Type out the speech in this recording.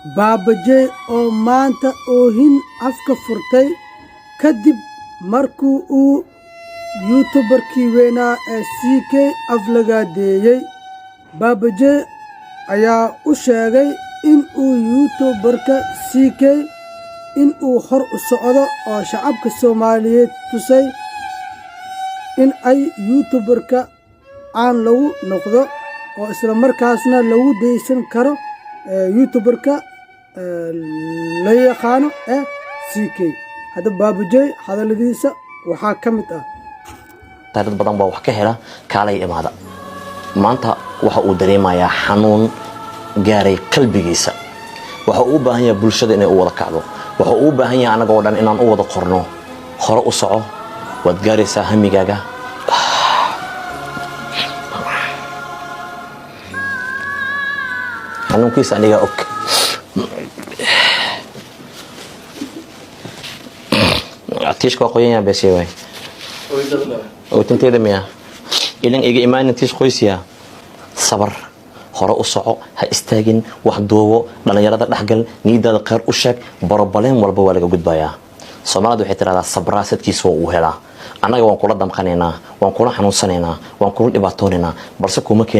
Baabajey oo maanta oohin afka furtay kadib markii uu YouTuber-kii weynaa ee CK aflagaadeeyey. Baabajey ayaa u sheegay in uu YouTuber-ka CK in uu hor u socdo oo shacabka Soomaaliyeed tusay in ay YouTuber-ka caan lagu noqdo oo isla markaasna lagu daysan karo YouTuber-ka la yaqaano ee CK. Haddaba Baabajey hadalladiisa waxaa ka mid ah: Dad badan baa wax ka hela kaalay imaada. Maanta waxa uu dareemayaa xanuun gaaray qalbigiisa. Waxa uu u baahan yahay bulshada inay u wada kacdo. Waxa uu u baahan yahay annagoo dhan inaan u wada qorno: "Hore u soco, waad gaaraysaa hamigaaga." Xanuunkiisa anigaa og. Tiishka waa qoyan yahay, bes waay ootinteeda miya ilan iga imaanin tiish qoysiya. Sabar, hore u soco, ha istaagin, wax duubo, dhallinyarada dhexgal, niyadaada kheyr u sheeg. Borobaleen walba waa laga gudbayaa. Soomaalida waxay tidhahdaa, "Sabraasadkiisa waa uu helaa." Annaga waan kula damqanaynaa, waan kula xanuunsanaynaa, waan kula dhibaatoonaynaa, balse kuma keeni.